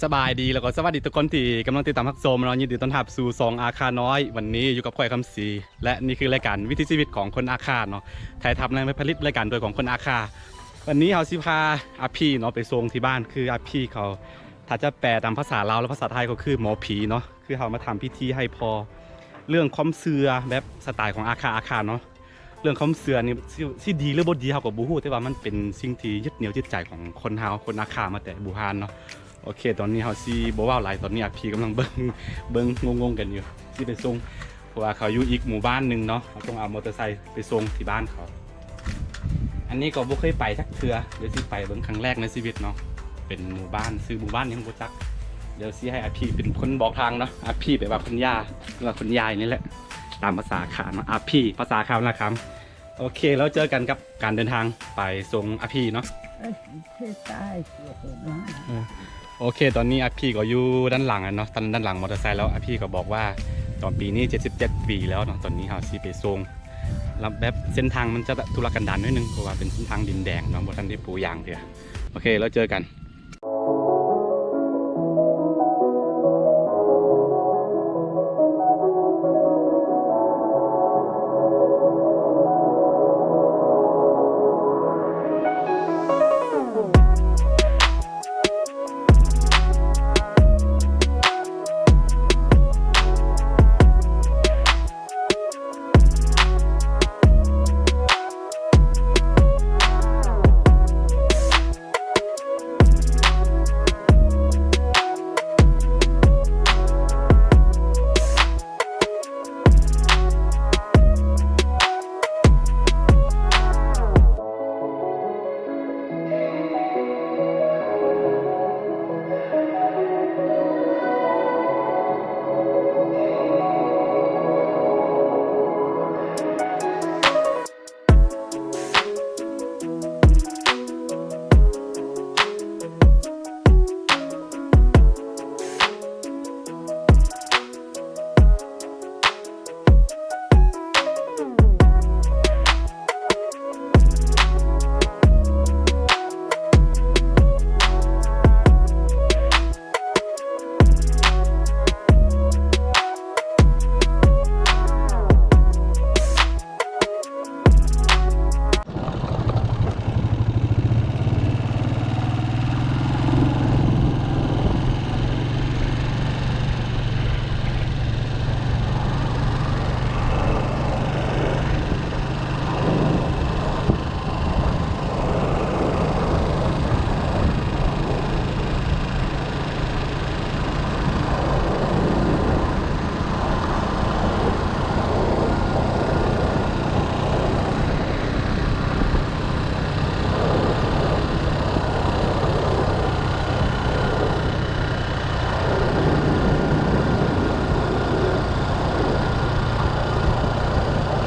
ສະບາຍດີ ແລ້ວກໍສະຫວັດດີທຸກຄົນທີ່ກຳລັງຕິດຕາມຮັບຊົມເນາະ, ຍິນດີຕ້ອນຮັບສູ່ຊ່ອງອາຄານ້ອຍ. ວັນນີ້ຢູ່ກັບຂ້ອຍ ຄຳສີ ແລະ ນີ້ຄືລາຍການວິຖີຊີວິດຂອງຄົນອາຄາເນາະ, ຖ່າຍທຳ ແລະ ຜະລິດລາຍການໂດຍຂອງຄົນອາຄາ. ວັນນີ້ເຮົາຊິພາອາພີເນາະໄປສົ່ງທີ່ບ້ານ, ຄືອາພີເຂົາ ຖ້າຈະແປຕາມພາສາລາວ ແລະ ພາສາໄທ ກໍຄືໝໍຜີເນາະ, ຄືເຮົາມາທຳພິທີໃຫ້ພໍ່. ເລື່ອງຄວາມເຊື່ອແບບສະໄຕຂອງອາຄາ ອາຄາເນາະ, ເລື່ອງຄວາມເຊື່ອນີ້ ຊິ ຊິດີ ຫຼື ບໍ່ດີ ເຮົາກໍບໍ່ຮູ້, ແຕ່ວ່າມັນເປັນສິ່ງທີ່ຍຶດໜຽວຈິດໃຈຂອງຄົນເຮົາ ຄົນອາຄາມາແຕ່ບູຮານເນາະ. ໂອເຄ ຕອນນີ້ເຮົາຊິບໍ່ເວົ້າຫຼາຍ, ຕອນນີ້ອາພີກຳລັງເບິ່ງ ເບິ່ງງົງໆກັນຢູ່, ຊິໄປສົ່ງ ເພາະວ່າເຂົາຢູ່ອີກໝູ່ບ້ານໜຶ່ງເນາະ, ເຮົາຕ້ອງເອົາມໍເຕີໄຊໄປສົ່ງທີ່ບ້ານເຂົາ. ອັນນີ້ກໍບໍ່ເຄີຍໄປຈັກເທື່ອ, ດຽວຊິໄປເບິ່ງຄັ້ງແລກໃນຊີວິດເນາະ, ເປັນໝູ່ບ້ານ ຊື່ໝູ່ບ້ານຍັງບໍ່ຈັກ, ດຽວຊິໃຫ້ອາພີເປັນຄົນບອກທາງເນາະ. ອາພີແປວ່າຄຸນຍ່າ ຫຼືວ່າຄຸນຍາຍນີ້ແຫຼະ ຕາມພາສາອາຄາເນາະ, ອາພີ ພາສາອາຄານະຄຳ. ໂອເຄ ແລ້ວເຈີກັນກັບການເດີນທາງໄປສົ່ງອາພີເນາະ. ເອີ ໂອເຄ ຕອນນີ້ອາພີກໍຢູ່ດ້ານຫຼັງແລ້ວເນາະ, ດ້ານ ດ້ານຫຼັງມໍເຕີໄຊແລ້ວ. ອາພີກໍບອກວ່າຕອນປີນີ້ເຈັດສິບເຈັດປີແລ້ວເນາະ, ຕອນນີ້ເຮົາຊິໄປສົ່ງ. ແລ້ວແບບເສັ້ນທາງມັນຈະທຸລະກັນດານໜ້ອຍໜຶ່ງ ເພາະວ່າເປັນເສັ້ນທາງດິນແດງເນາະ, ບໍ່ທັນໄດ້ປູຢາງເທື່ອ. ໂອເຄ ແລ້ວເຈີກັນ.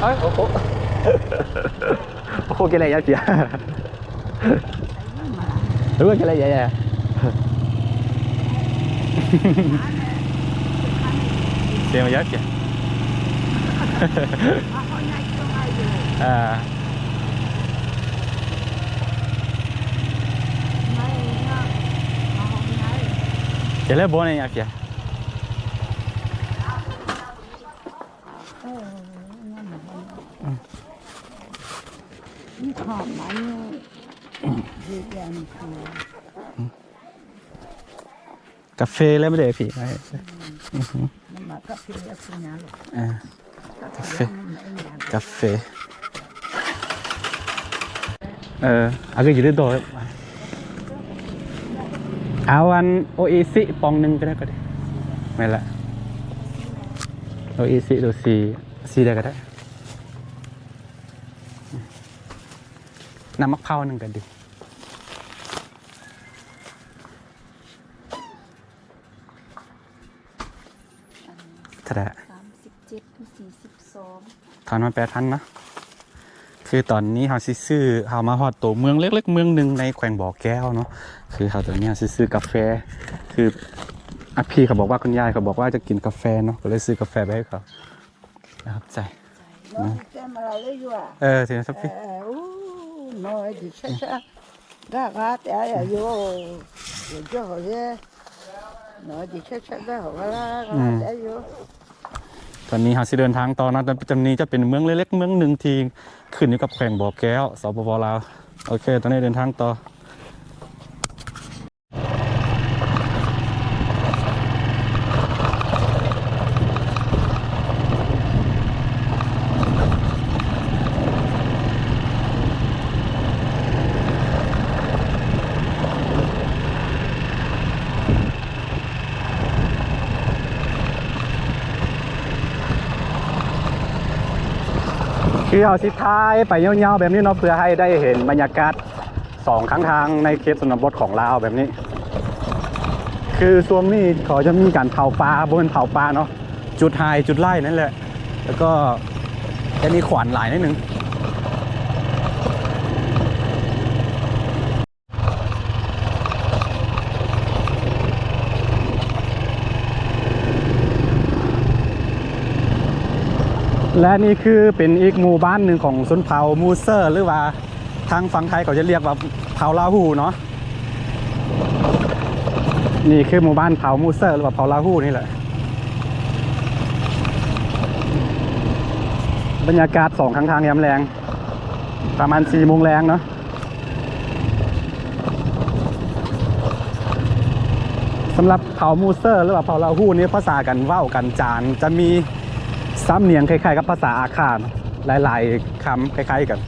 Ay, opo. Opo, kaya yan siya. Lu ke le ya ya. Siya ya siya. Ah. Kaya le bone ya siya. ເອີ ນັ້ນນະ ອືມ ມັນຫອມ ມັນດີແດງຄື ອືມ ກາເຟແລ້ວບໍ່ໄດ້ພີ່ ອືມ ອືຮຶ ມັນມາກາເຟແລ້ວຄືຫຍັງ ເອີ ກາເຟ ກາເຟ ເອີ ອາກະຢູ່ໃນດໍ ເອົາອັນໂອອິຊິປ່ອງໜຶ່ງກໍໄດ້ ກໍໄດ້ ແມ່ນລະ ໂອອິຊິໂດຊີ ສີໃດກໍໄດ້ ນ້ຳໝາກພ້າວໜຶ່ງກໍດີ ເທົ່າໃດ? ສາມສິບເຈັດ ຫຼື ສີ່ສິບສອງ ທອນມາແປດພັນເນາະ ຄືຕອນນີ້ເຮົາຊິຊື້ ເຮົາມາຮອດໂຕເມືອງເລັກໆເມືອງໜຶ່ງໃນແຂວງບໍ່ແກ້ວເນາະ ຄືເຮົາຕອນນີ້ເຮົາຊິຊື້ກາແຟ ຄືອາພີ່ເຂົາບອກວ່າ ຄຸນຍາຍເຂົາບອກວ່າຈະກິນກາແຟເນາະ ກໍເລີຍຊື້ກາແຟໄປໃຫ້ເຂົາ ຂອບໃຈ ເອີ ເທມາເລຍຢູ່ ເອີ ເທມາເລຍ ເອີ ໂອ້ ນ້ອຍດີຊະ ດາກາແຕ່ອາຍຸ ເຈົ້າເດ້ ເອີ ອືມ ຕອນນີ້ເຮົາຊິເດີນທາງຕໍ່ເນາະ, ແຕ່ຈະ ນີ້ຈະເປັນເມືອງເລັກໆເມືອງໜຶ່ງທີ່ຂຶ້ນຢູ່ກັບແຂວງບໍ່ແກ້ວ ສປປ ລາວ. ໂອເຄ ຕອນນີ້ເດີນທາງຕໍ່. ຄືເຮົາຊິຖ່າຍໄປຍາວໆແບບນີ້ເນາະ ເພື່ອໃຫ້ໄດ້ເຫັນບັນຍາກາດ ສອງຂ້າງທາງໃນເຂດຊົນນະບົດຂອງລາວແບບນີ້. ຄືຊ່ວງນີ້ເຂົາຈະມີການເຜົາປ່າ ບໍ່ແມ່ນເຜົາປ່າເນາະ ຈູດຮ້າຍຈູດຮ້າຍນັ້ນແຫຼະ. ແລ້ວກໍຈະມີຂວັນຫຼາຍໜ້ອຍໜຶ່ງ. ແລະ ນີ້ຄືເປັນອີກໝູ່ບ້ານໜຶ່ງຂອງຊົນເຜົ່າມູເຊີ ຫຼືວ່າ ທາງຝັ່ງໄທເຂົາຈະຮຽກວ່າເຜົ່າລາຫູເນາະ. ນີ້ຄືໝູ່ບ້ານເຜົ່າມູເຊີ ຫຼືວ່າເຜົ່າລາຫູນີ້ແຫຼະ. ບັນຍາກາດສອງຂ້າງທາງຍາມແລງ ປະມານສີ່ໂມງແລງເນາະ. ສຳລັບເຜົ່າມູເຊີ ຫຼືວ່າເຜົ່າລາຫູນີ້ ພາສາການເວົ້າການຈາ ຈະມີສຳນຽງຄ້າຍໆກັບພາສາອາຂ່າ ຫຼາຍໆຄຳຄ້າຍໆກັນ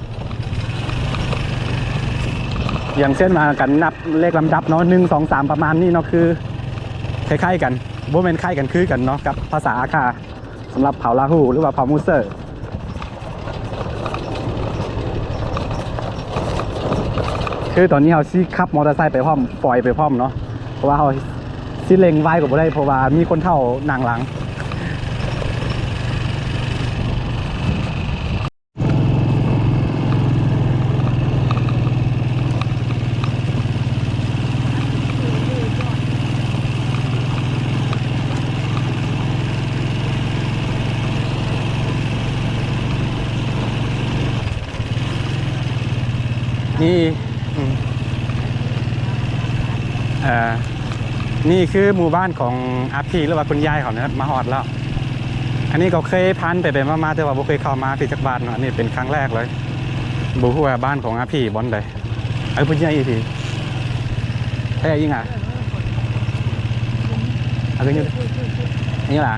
ຢ່າງເຊັ່ນວ່າການນັບເລກລຳດັບເນາະ ໜຶ່ງ ສອງ ສາມ ປະມານນີ້ເນາະ ຄືຄ້າຍໆກັນ ບໍ່ແມ່ນຄ້າຍກັນ ຄືກັນເນາະ ກັບພາສາອາຂ່າ ສຳລັບເຜົ່າລາຫູ ຫຼືວ່າເຜົ່າມູເຊີ. ຄືຕອນນີ້ເຮົາຊິຂັບມໍເຕີໄຊໄປພ້ອມ ຟອຍໄປພ້ອມເນາະ ເພາະວ່າເຮົາຊິເລັ່ງໄວກໍບໍ່ໄດ້ ເພາະວ່າມີຄົນເຖົ້ານັ່ງຫຼັງ. ນີ້ ອືມ ເອີ ນີ້ຄືໝູ່ບ້ານຂອງອາພີ ຫຼືວ່າຄຸນຍາຍເຂົານີ້ ມາຮອດແລ້ວ. ອັນນີ້ກໍເຄີຍຜ່ານໄປໆມາໆ ແຕ່ວ່າບໍ່ເຄີຍເຂົ້າມາພີ້ຈັກບາດເນາະ. ອັນນີ້ເປັນຄັ້ງແລກເລີຍ ບໍ່ຮູ້ວ່າບ້ານຂອງອາພີບ່ອນໃດ. ເອີ ຜູ້ໃຫຍ່ອີພີ ໃຜອີງອ່ະ ອາກະຍຸ ນີ້ລະ.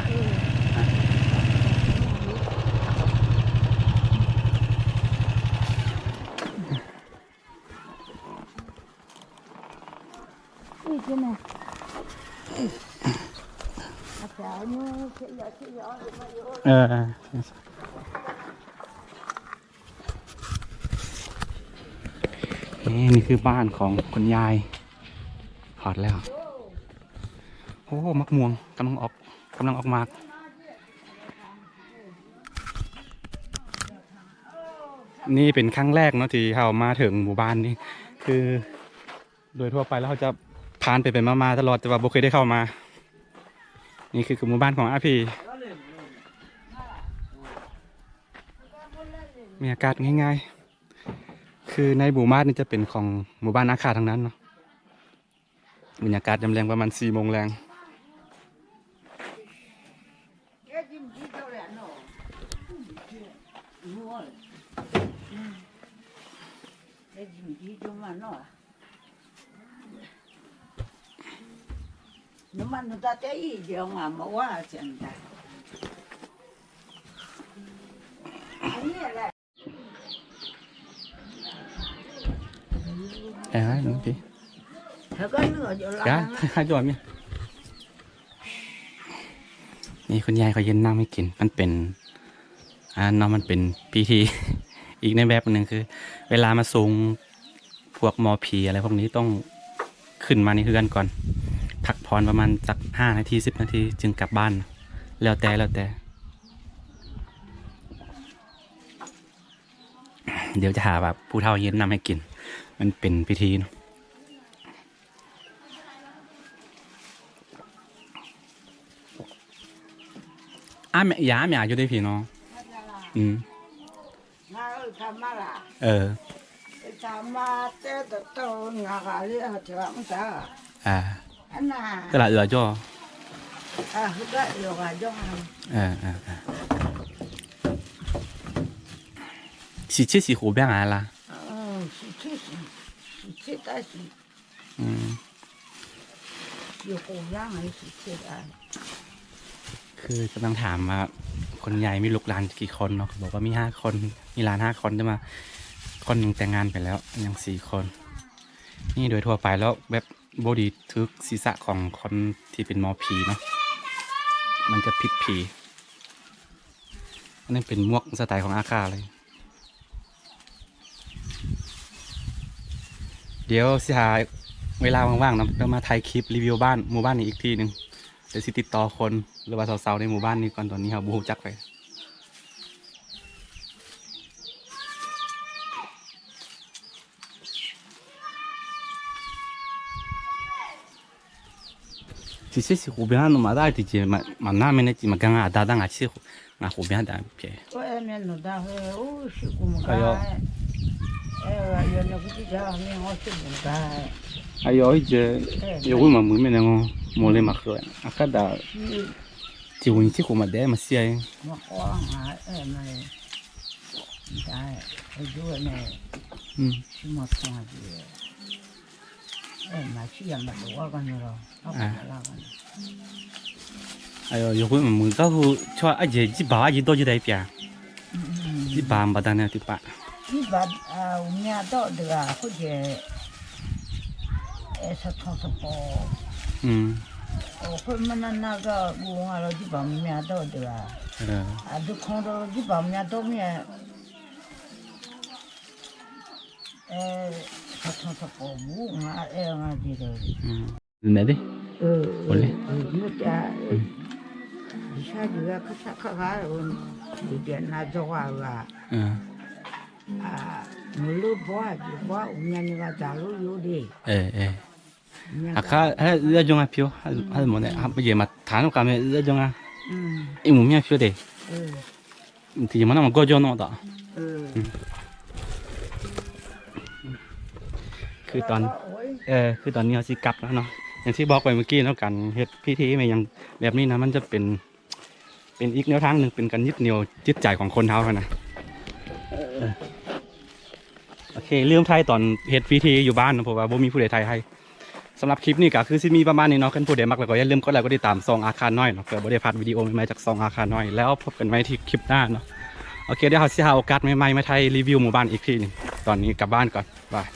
ເອີ ນີ້ ນີ້ຄືບ້ານຂອງຄຸນຍາຍ ຮອດແລ້ວ. ໂອ້ ໝາກມ່ວງກຳລັງອອກ ກຳລັງອອກໝາກ. ນີ້ເປັນຄັ້ງແລກເນາະ ທີ່ເຮົາມາເຖິງໝູ່ບ້ານນີ້ ຄື ໂດຍທົ່ວໄປແລ້ວເຮົາຈະຜ່ານໄປໆມາໆຕະຫຼອດ ແຕ່ວ່າບໍ່ເຄີຍໄດ້ເຂົ້າມາ. ນີ້ຄື ຄືໝູ່ບ້ານຂອງອາພີ ບັນຍາກາດງ່າຍໆ ຄືໃນໝູ່ບ້ານນີ້ຈະເປັນຂອງໝູ່ບ້ານອາຂ່າທັງນັ້ນເນາະ. ບັນຍາກາດຍາມແລງປະມານສີ່ໂມງແລງ. ເອີ ນີ້ ນີ້ ນີ້ ຄຸນຍາຍເຂົາເຮັດນ້ຳໃຫ້ກິນ ມັນເປັນ ອັນນັ້ນເນາະ ມັນເປັນພິທີອີກໃນແບບໜຶ່ງ ຄືເວລາມາສົ່ງພວກໝໍຜີ ອະໄລພວກນີ້ ຕ້ອງຂຶ້ນມາໃນເຮືອນກ່ອນ ພັກຜ່ອນປະມານຈັກຫ້ານາທີ ສິບນາທີ ຈຶ່ງກັບບ້ານ ແລ້ວແຕ່ ແລ້ວແຕ່. ດຽວຈະຫາວ່າຜູ້ເຖົ້າເຮັດນ້ຳໃຫ້ກິນ ມັນເປັນພິທີເນາະ. ອາ ແມ່ ຢາແມ່ອາຢູ່ເດ້ພີ່ເນາະ. ອືມ ເອີ ອາ. တႃႇဢိူဝ်ႈၸေႃႈ ဢိူဝ်ႈ ဢိူဝ်ႈ ဢိူဝ်ႈ သီႇၸဵတ်း သီႇၶူဝ်ပႅင်းဢႃႈလႃႈ ဢိူဝ်ႈ သီႇၸဵတ်း သီႇၸဵတ်း သီႇၸဵတ်း သီႇၸဵတ်း ဢႃႈ သီႇၸဵတ်း ဢႃႈ ၶို ກຳລັງຖາມວ່າ ຄົນໃຫຍ່ມີລູກຫຼານກີ່ຄົນເນາະ ເຂົາບອກວ່າມີຫ້າຄົນ ມີຫຼານຫ້າຄົນ ແຕ່ວ່າຄົນໜຶ່ງແຕ່ງງານໄປແລ້ວ ຍັງສີ່ຄົນ ນີ້ໂດຍທົ່ວໄປແລ້ວແບບບໍ່ດີຖືກສີສະຂອງຄົນທີ່ເປັນໝໍຜີເນາະ ມັນຈະຜິດຜີ ອັນນີ້ເປັນໝວກສະໄຕຂອງອາຄາເລີຍ ດຽວຊິຫາເວລາວ່າງໆເນາະ ແລ້ວມາຖ່າຍຄລິບຣີວິວບ້ານ ໝູ່ບ້ານນີ້ອີກທີໜຶ່ງ ດຽວຊິຕິດຕໍ່ຄົນ ຫຼືວ່າຊາວໆໃນໝູ່ບ້ານນີ້ກ່ອນ ຕອນນີ້ເຮົາບໍ່ຮູ້ຈັກໃຜ. သຽເສ ຊິຄູເບຍໂນມາດາ ຕິເຈມາ ມານາເມເນຈິ ມາກາງາດາ ດາງາຊິ ງາຄູເບຍດາເປ ໂອເອເມໂນດາເຮ ໂອຊິຄູມາກາ ເອ ເອ ເອ ເນໂກຕິດາ ເມໂອຊິຄູມາກາ ອາຍອຍເຈ ເອ ໂຍກຸມາມືເມເນໂງ ໂມເລມາເຄ ອາຄາດາ ອືມ Ti wini ti kuma de masia. Ma kwa nga e mai. Dai e ju ne. Mm. Si ma kwa di. E ma si ya ma do wa ga ni ro. A. Ayo yo ku mu ga ku cho a je ji ba a ji do ji dai pia. Ti ba mba da ne ti pa. Ti ba a u mia do de ga ko je. E sa thong sa po. Mm. O ko ma na na ga gu nga lo ji ba mia do de ga. A du khong do ji ba mia do mia. E sa thong sa po gu nga e nga ji de. Mm. Nè de? Ơ, ơ, ơ, mơ cha, ơ, sa jua kha sa kha kha, ơ, di dia na jo wa wa. Ơ. A, mơ lu bo, ju bo, u nya ni wa da lu yu de. Ơ, ơ. A kha, ha, ya jong a pio, ha, ha mo ne, ha, ye ma tha no ka me, ya jong a. Ơ. I mu mia pio de. Ơ. ທີ່ມັນເອົາມາກໍຍ້ອນເນາະຕາ ເອີ ຄືຕອນ ເອີ ຄືຕອນນີ້ເຮົາຊິກັບແລ້ວເນາະ ຢ່າງທີ່ບອກໄປເມື່ອກີ້ເນາະ ການເຮັດພິທີແມ່ນຫຍັງແບບນີ້ນະ ມັນຈະເປັນ ເປັນອີກແນວທາງໜຶ່ງ ເປັນການຍຶດໜຽວຈິດໃຈຂອງຄົນເຮົາຫັ້ນນະ ເອີ ໂອເຄ ລືມຖ່າຍຕອນເຮັດພິທີຢູ່ບ້ານເນາະ ເພາະວ່າບໍ່ມີຜູ້ໃດຖ່າຍໃຫ້. ສຳລັບຄລິບນີ້ກໍຄືຊິມີປະມານນີ້ເນາະ ຄັນຜູ້ໃດມັກແລ້ວກໍຢ່າລືມກົດໄລກົດຕິດຕາມຊ່ອງອາຄານ້ອຍເນາະ ເພື່ອບໍ່ໄດ້ພາດວິດີໂອໃໝ່ໆຈາກຊ່ອງອາຄານ້ອຍ ແລ້ວພົບກັນໃໝ່ທີ່ຄລິບໜ້າເນາະ ໂອເຄ ດຽວເຮົາຊິຫາໂອກາດໃໝ່ໆມາຖ່າຍຣີວິວໝູ່ບ້ານອີກທີໜຶ່ງ ຕອນນີ້ກັບບ້ານກ່ອນ ບາຍ.